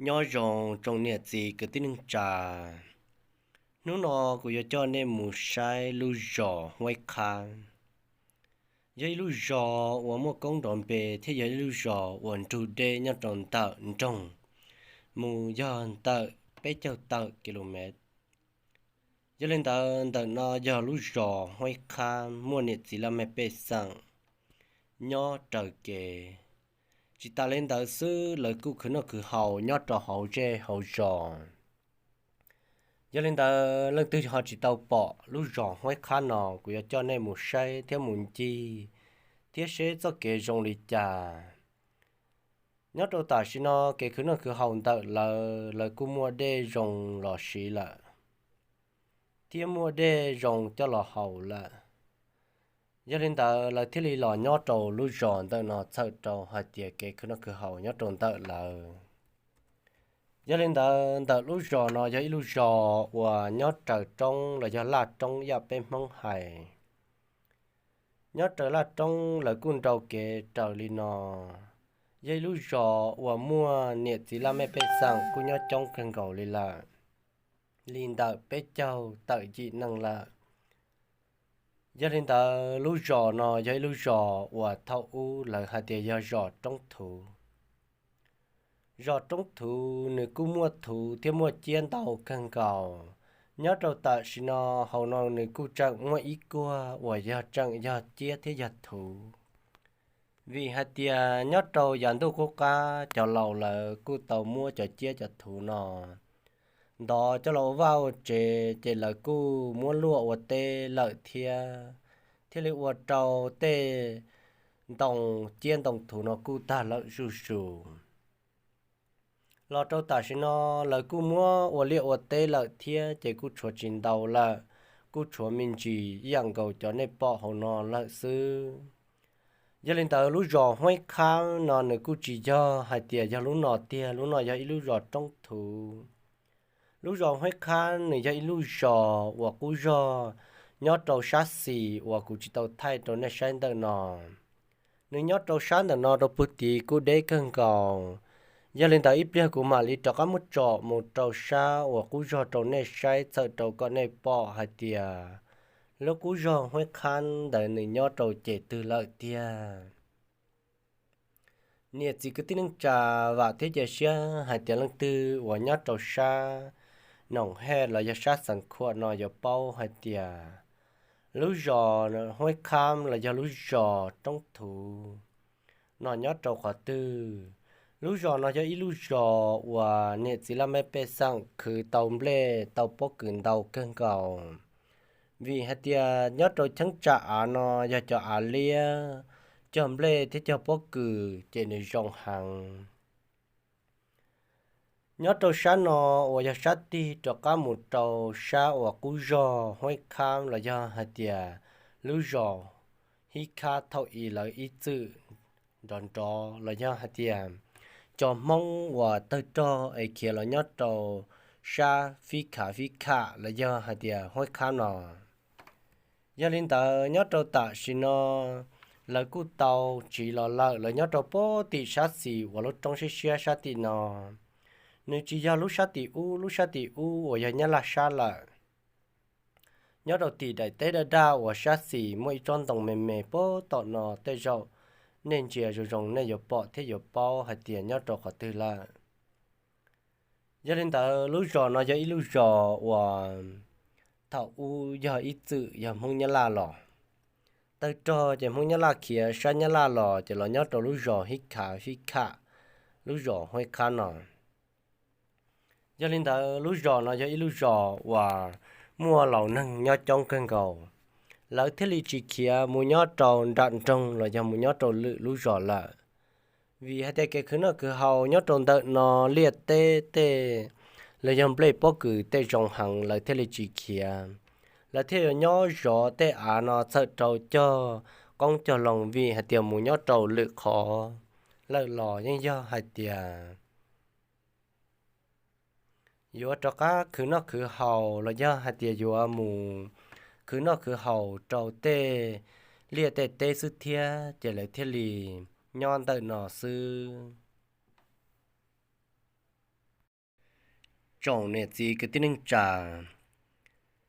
Nyob zoo tsoom niam txiv kwv tij neej tsa, hnub no kuv yuav coj nej mus saib lub zos Huaib Qhab. Yog ib lub zos uas muaj koob nrov npe thiab yog ib lub zos uas nrug deb nyob rau ntawm nroog mus yog ntawm peb caug tawm ki lu mev. Yog li ntawd ntawm no yog lub zos Huaib Qhab muaj niam txiv laj mej pej xeem nyob raws kev. Tsis tas li ntawd xwb, lawv kuj khwv noj khwv haus nyob rau hauv zej hauv zos. Yog li ntawd leej twg ho tsis tau pom lub zos Huaib Qhab no, kuv yuav coj nej mus saib thiab mus ncig thiab seb txoj kev zoo li cas. Nyob rau tam sim no kev khwv noj khwv haus ntawm lawv, lawv kuj muaj dej zoo los siv lawm, thiab muaj dej zoo coj los haus lawm. Yog li ntawd lawv thiaj li los nyob rau lub zos ntawm no txhawm rau hais tias kev khwv noj khwv haus nyob rau ntawm lawv. Yog li ntawd ntawm lub zos no yog ib lub zos uas nyob raws roob los yog laj roob ib yam peb Hmoob hais. Nyob raws laj roob lawv kuj nrau kev raws li no. Yog ib lub zos uas muaj niam txiv laj mej pej xeem kuj nyob coob kawg nkaus li lawm, li ntawm peb caug tawm yim neej lawm. Yog li ntawd lub zos no yog ib lub zos uas thaum ub lawv hais tias yog zos roob thuv. Zos roob thuv nws kuj muaj thuv thiab muaj ciab ntau kawg nkaus. Nyob rau tam sim no hauv no nws kuj tseem muaj ib kuag uas yog tseem yog ciab thiab yog thuv. Vim hais tias nyob rau yav ntuj qub qab cov laus lawv kuj tau muab cov ciab cov thuv no ntov coj los ua vaj ua tsev, ces lawv kuj muab luaj ua teb lawm thiab, thiaj li ua rau tej ntoo ciab ntoo thuv no kuj tag lawm zuj zus. Los rau tam sim no lawv kuj muab ua liaj ua teb lawm thiab, ces kuj tshuav tsis ntau lawm, kuj tshuav me ntsis ib yam nkaus cov nej pom hauv no lawm xwb. Yog li ntawd lub zos Huaib Qhab no nws kuj tsis yog hais tias yog lub no tiag, lub no yog ib lub zos roob thuv. Lub zos Huaib Qhab nws yog ib lub zos uas qub zog nyob rau sab xis uas kuv tsis tau thaij rau nej saib ntawm no. Nws nyob rau sab ntawm no rau pug tid kuj deb kawg nkaus. Yog li ntawd ib pliag kuv mam li rov qab muab tsom mus rau sab uas qub zog rau nej saib txhawm rau kom nej pom hais tias lub qub zog Huaib Qhab ntawd nws nyob rau ceg twg lawm tiag. Niam txiv kwv tij neej tsa, vam thiab cia siab hais tias leej twg uas nyob rau sab Noom Hej los yog sab Xeev Khuam no yuav paub hais tias lub zos Huaib Qhab los yog lub zos Roob Thuv no nyob rau qhov twg. Lub zos no yog ib lub zos uas niam txiv laj mej pej xeem khwv tau nplej tau pob kws ntau kawg nkaus, vim hais tias nyob rau cheeb tsam av no yog cov av liab, cog nplej thiab cog pob kws ces nws zoo heev. Nyob rau sab no uas yog sab tig rov qab mus rau sab uas qub zog Huaib Khab los yog hais tias lub zos Hib Khab thaum i lawv ib txwm nrov nrov los yog hais tias cov Hmoob uas tawg rog es khiav los nyob rau sab Fib Khav Fib Kham los yog hais tias Huaib Khab no. Yog li ntawd nyob rau tam sim no lawv kuj tau tsiv los lawm, lawv nyob rau pob tim sab xis uas lub roob siab siab sab tim no. Nws tsis yog lub sab tim ub, lub sab tim ub uas yog Nyab Laj sab lawm. Nyob rau tim daim teb daj daj uas sab xis muaj ib tsob ntoo me me pob tom no, tej zaum nej ntsia zoo zoo nej yuav pom thiab yuav paub hais tias nyob rau qhov twg lawm. Yog li ntawd lub zos no yog ib lub zos uas thaum ub yog ib txwm yog Hmoob Nyab Laj los. Tawg rog ces Hmoob Nyab Laj khiav sab Nyab Laj los ces los nyob rau lub zos Hib Khav Fib Kham, lub zos Huaib Khab no. Yog li ntawd lub zos no yog ib lub zos uas muaj laus neeg nyob coob kawg nkaus, lawv thiaj li tsis khiav mus nyob rau nram nroog los yog mus nyob rau lwm lub zos lawm. Vim hais tias kev khwv noj khwv haus nyob rau ntawm no liaj teb tej los yog nplej pob kws tej zoo heev, lawv thiaj li tsis khiav. Lawv thiaj yuav nyob zov tej av no txhawm rau cog qoob cog loo, vim hais tias mus nyob rau lwm qhov lawm los yeej yog hais tias yuav rov qab khwv noj khwv haus los yog hais tias yuav mus khwv noj khwv haus rau tej liaj tej teb xwb thiab, ces lawv thiaj li nyob ntawm no xwb. Tsoom niam txiv kwv tij neej tsa,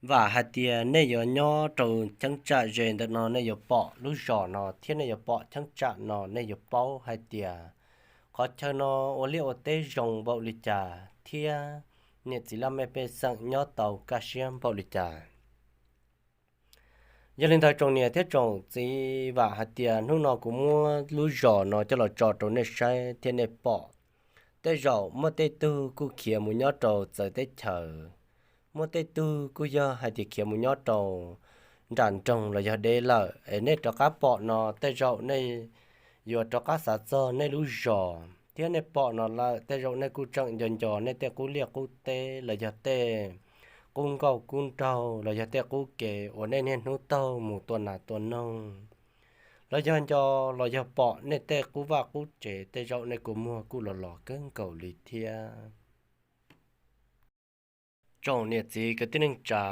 vam hais tias nej yuav nyob rau cheeb tsam ze ntawm no nej yuav pom lub zos no thiab nej yuav pom cheeb tsam no nej yuav paub hais tias qhov chaw no ua liaj ua teb zoo npaum li cas thiab niam txiv laj mej pej xeem nyob tau kaj siab npaum li cas. Yog li ntawd tsoom niam thiab tsoom txiv, vam hais tias hnub no kuv muab lub zos no coj los tso rau nej saib thiab nej pom. Tej zaum muaj tej tug kuj khiav mus nyob rau txawv teb chaws, muaj tej tug kuj yog hais tias khiav mus nyob rau nram nroog los yog deb lawm. Es nej rov qab pom no tej zaum nej yuav rov qab xav txog nej lub zos thiab nej pom no lawm tej zaum nej kuj tseem nco nco nej tej qub liaj qub teb los yog tej qub nkauj qub nraug los yog tej qub kev uas nej niaj hnub taug mus tua nas tua noog, los yog nco los yog pom nej tej qub vaj qub tsev tej zaum nej kua muag kuj los los kawg nkaus li thiab. Tsoom niam txiv kwv tij neej tsa,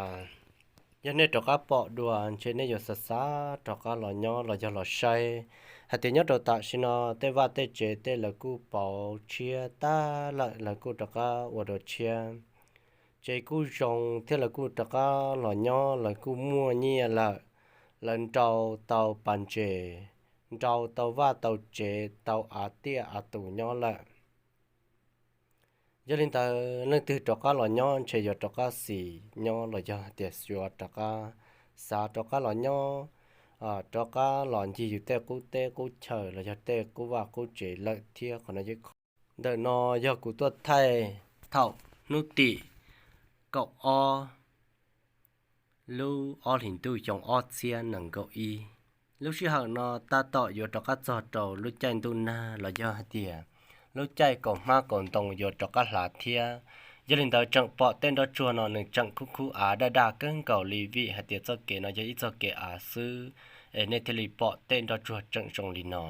yog nej rov qab pom dua ntshe nej yuav xav xav rov qab los nyob los yog los saib hais tias nyob rau tam sim no tej vaj tej tsev tej lawv kuj pauv tshiab tag lawm, lawv kuj rov qab ua dua tshiab, tsev kuj zoo thiab lawv kuj rov qab los nyob, lawv kuj muaj nyiaj lawm, lawv nrau tau pas ntses, nrau tau vaj tau tsev, tau av tiaj av tus nyob lawm. Yog li ntawd leej twg rov qab los nyob ntshe yuav rov qab xis nyob los yog tias yuav rov qab xav rov qab los nyob, rov qab los ncig yus tej qub teb qub chaw los yog tej qub vaj qub tsev lawm thiab. Qhov no yeej, ntawm no yog kuv tuaj thaij thaum hnub tim kaum ob lub ob hlis ntuj xyoo ob txhiab nees nkaum ib. Lub sij hawm no tab tom yuav rov qab txog rau lub caij ntuj nag los yog hais tias lub caij kaum hmab kaum ntoo yuav rov qab hlav thiab. Yog li ntawd tseem pom tej nroj tsuag no nws tseem khub khub av daj daj kawg nkaus li vim hais tias txoj kev no yog ib txoj kev av xwb, es nej thiaj li pom tej nroj tsuag tseem zoo li no.